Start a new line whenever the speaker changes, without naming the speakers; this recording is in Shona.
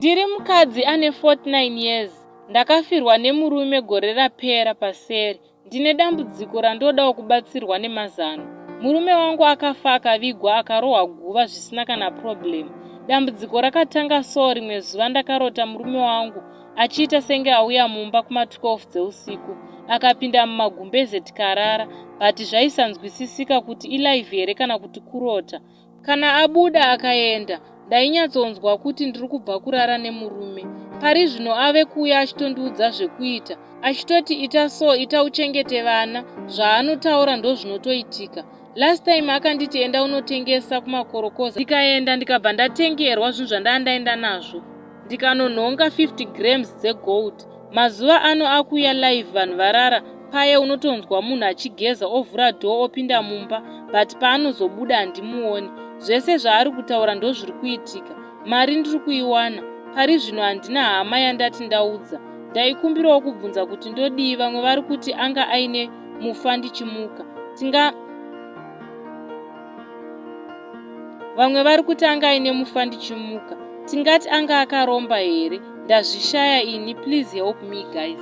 Ndiri mukadzi ane 49 years ndakafirwa nemurume gore rapera paseri. Ndine dambudziko randodawo kubatsirwa nemazano. Murume wangu akafa akavigwa akarohwa guva zvisina kana problem. Dambudziko rakatanga so rimwe zuva ndakarota murume wangu achiita senge auya mumba kuma 12 dzeusiku akapinda mumagumbeze tikarara but zvaisanzwisisika kuti ilive here kana kuti kurota. Kana abuda akaenda, ndainyatsonzwa kuti ndiri kubva kurara nemurume. Pari zvino ave kuuya achitondiudza zvekuita, achitoti ita so, ita uchengete vana, zvaanotaura ndozvinotoitika. Last time akanditi enda unotengesa kumakorokoza, ndikaenda ndikabva ndatengerwa zvinhu zvandanga ndaenda nazvo ndikanonhonga 50 grams dzegold. Mazuva ano akuuya live vanhu varara paye unotonzwa munhu achigeza ovhura door opinda mumba but paanozobuda handimuoni. Zvese zvaari kutaura ndozviri kuitika. Mari ndiri kuiwana. Pari zvino handina hama yandati ndaudza. Ndaikumbirawo kubvunza kuti ndodii vamwe vari kuti anga aine mufa ndichimuka. Tinga Vamwe vari kuti anga aine mufa ndichimuka. Tingati anga akaromba here? Ndazvishaya ini please help me guys.